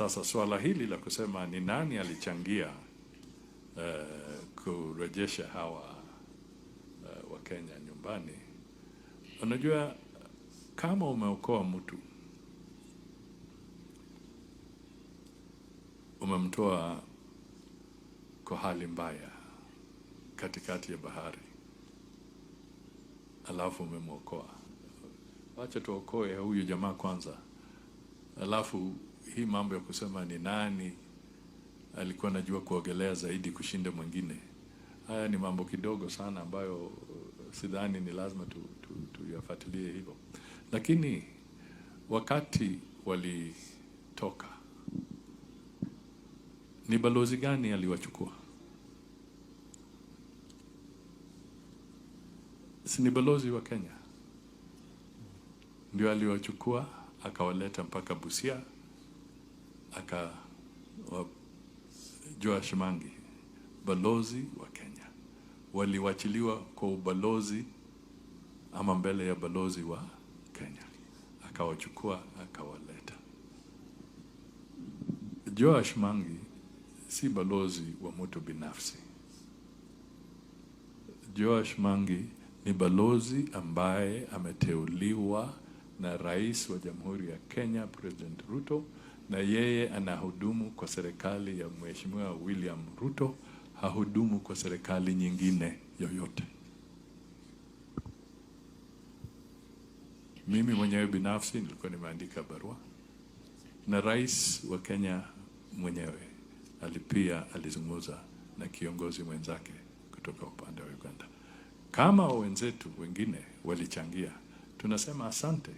Sasa swala hili la kusema ni nani alichangia kurejesha hawa Wakenya nyumbani, unajua kama umeokoa mtu, umemtoa kwa hali mbaya katikati ya bahari, alafu umemwokoa, wacha tuokoe huyu jamaa kwanza, alafu hii mambo ya kusema ni nani alikuwa anajua kuogelea zaidi kushinda mwingine, haya ni mambo kidogo sana ambayo sidhani ni lazima tuyafuatilie hivyo. Lakini wakati walitoka, ni balozi gani aliwachukua? Si ni balozi wa Kenya ndio aliwachukua akawaleta mpaka Busia, aka Joash Mangi, balozi wa Kenya. Waliwachiliwa kwa ubalozi ama mbele ya balozi wa Kenya, akawachukua akawaleta. Joash Mangi si balozi wa mtu binafsi. Joash Mangi ni balozi ambaye ameteuliwa na Rais wa Jamhuri ya Kenya, President Ruto, na yeye anahudumu kwa serikali ya Mheshimiwa William Ruto, hahudumu kwa serikali nyingine yoyote. Mimi mwenyewe binafsi nilikuwa nimeandika barua, na Rais wa Kenya mwenyewe alipia alizungumza na kiongozi mwenzake kutoka upande wa Uganda. Kama wenzetu wengine walichangia, tunasema asante.